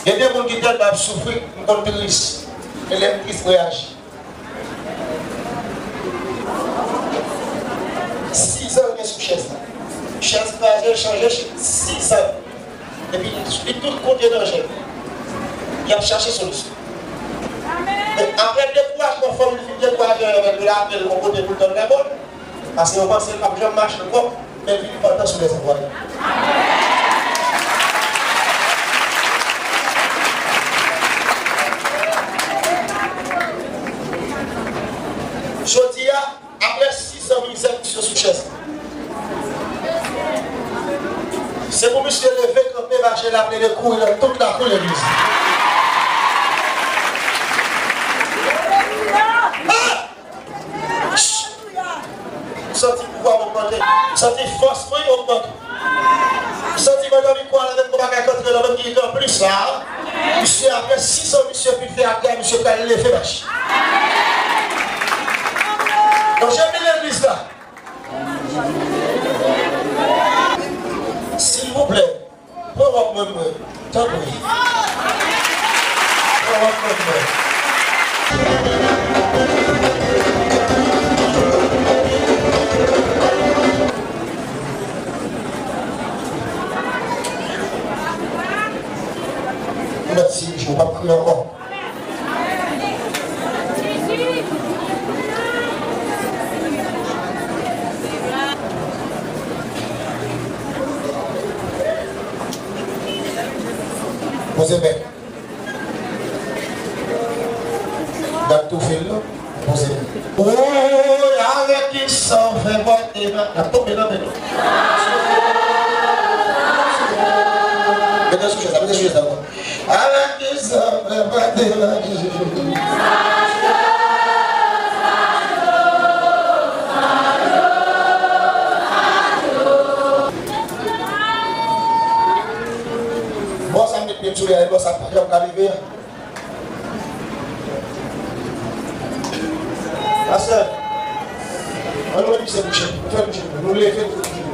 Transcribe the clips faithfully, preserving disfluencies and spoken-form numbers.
Gen de moun ki tèlman ap soufri, m konn tris. E lè m tris, m reyaji. Sizan l gen sou chèz la. Chèz kraze, l chanje, sizan. Epi li tout kote nan je l. Y ap chache solisyon. Men apre dekourajman, fanmi l fin dekouraje, yo mete l apre l yon kote pou l tann lè bon. Paske yo panse l p ap janm mache ankò, men l vin pantan sou lèzavwa yo. Jodi a, apre sizan mizè misye sou chèz la, se pou misye leve kanpe, mache, l ap plede kouri nan tout lakou legliz. Ah! M santi pouvwa m ogmante. M santi fòs mwen ogmante. M santi mwen anvi kwè avèk yon bagay k antre nan menm ki anplis la. Misye, apre sizan misye fin fè atè, misye pral leve mache. Donk, jan m di legliz la, silvouplè, pran wòb mwen, mwen. Tanpri. Pran wòb mwen, mwen. Mèsi, m p ap kriye ankò. Poze bèk. Dat tou fil la. Poze bèk. Woy, avèk ki san fè bwate m ap tonbe nan men nou. Mete sou chèz la, mete sou chèz la. Avèk ki san fè bwate m ap Bò sa m met pye m sou li a, e bò sa pa janm ka leve a. Pastè, ann nou mete misye kouche. Nou fè l kouche. Nou leve l.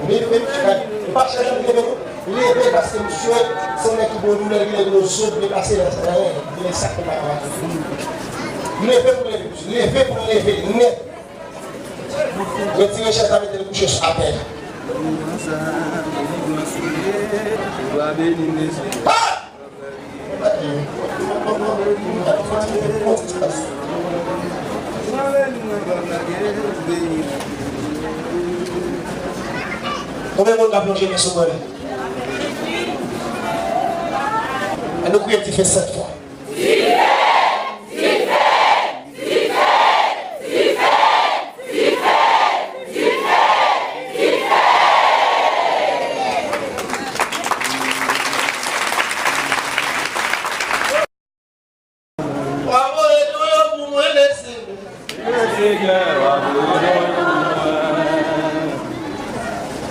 Leve l. E pa chèche pou leve nou. Leve l paske misye se yon nèg ki gen yon doulè, li gen gwo zo, li plase nan sa. Li gen sa k pa va. Leve pou leve. Leve pou leve. Nèt. Retire chèz la, mete l kouche atè. Ah! Konbyen moun k ap lonje men sou mwen la? Ann nou kriye dife sèt fwa. W a voye nou yo pou mwen, lese mwen. Lesenyè, w a voye nou yo pou mwen.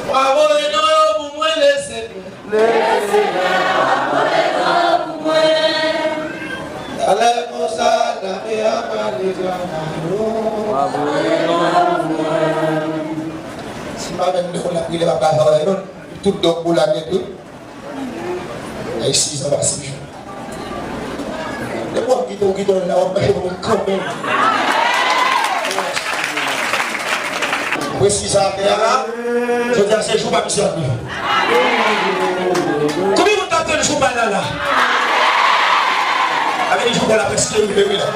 W a voye nou yo pou mwen, lese mwen. Lesenyè, w a voye nou yo pou mwen. Talè konsa, lame a pral degaje nou. W a voye nou yo pou mwen. Si m pa menm de w la priye, m ap bay travay non. Tout dòk pou lane tou. Ay, sizan pase jou. Depi w ap kite, w kite w la, w ap mache pou mwen kanmenm. Mwen sizan atè a la, jodi a se jou pa misye ap rive. Konbyen moun t ap tann jou pa l la la? Sa vle di jou pa l la prèske rive wi la.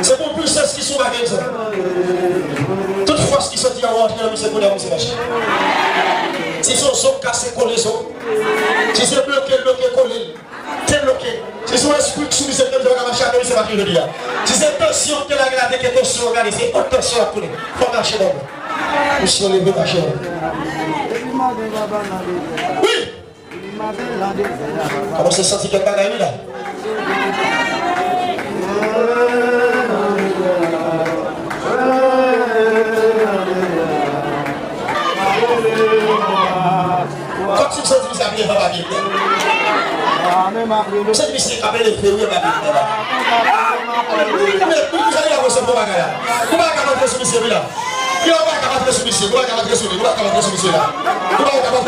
Se pou pwisans ki sou bagay sa. Tout fòs ki soti anwo antre nan misye kounye a, misye mache. Si se yon zo k kase, kole zo. Si se bloke l, bloke, kole l. Debloke. Si se yon espri k sou misye, misye pa ka mache atè, misye mache jodi a. Si se tansyon k te lage la, te ke tansyon an gade, se haute tension ap tounen. Fò mache nan mwen. Misye leve mache nan mwen. Wi! Kòmanse santi kèk bagay wi la. Kòmsi m santi misye ap leve anba pye m. M santi misye ap leve wi anba pye m la. Wi, men, wi, misye ap avanse pou bagay la. Ou pa ka antre sou misye wi la. Yo, ou pa ka antre sou misye, ou pa ka antre sou li, ou pa ka antre sou misye la. Ou pa ka antre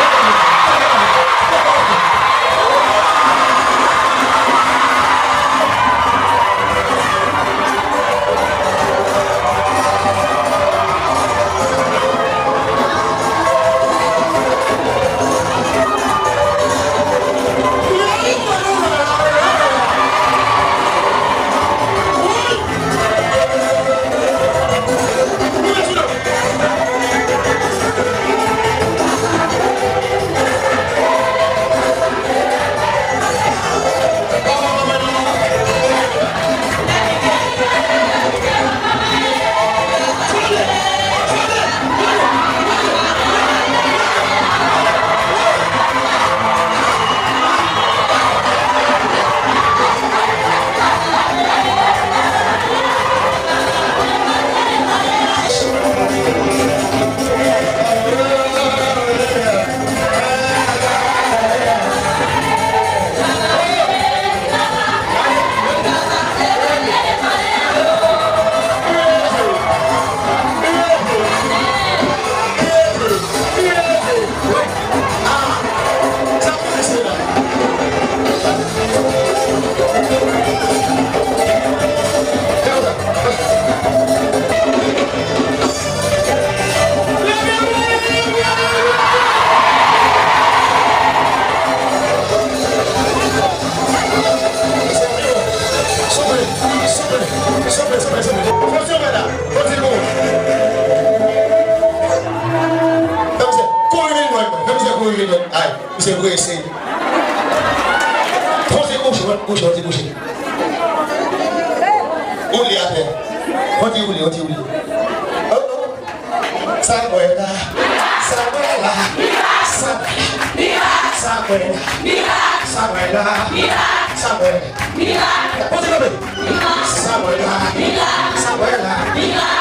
Souple, souple, souple, souple, souple. Fò ti bagay la, fò ti kou. Fè misye kouri vin jwenn mwen, fè misye kouri vin jwenn. Ay, misye prese. Fò ti kouche, fò ti kouche, fò ti kouche. Woule atè. Fò ti woule, fò ti woule. Oh, oh. Sa m wè la, sa m wè la, sa m wè la, sa m wè la, sa m wè la, sa m wè la. Poze kanpe. Sa m wè la, sa m wè la.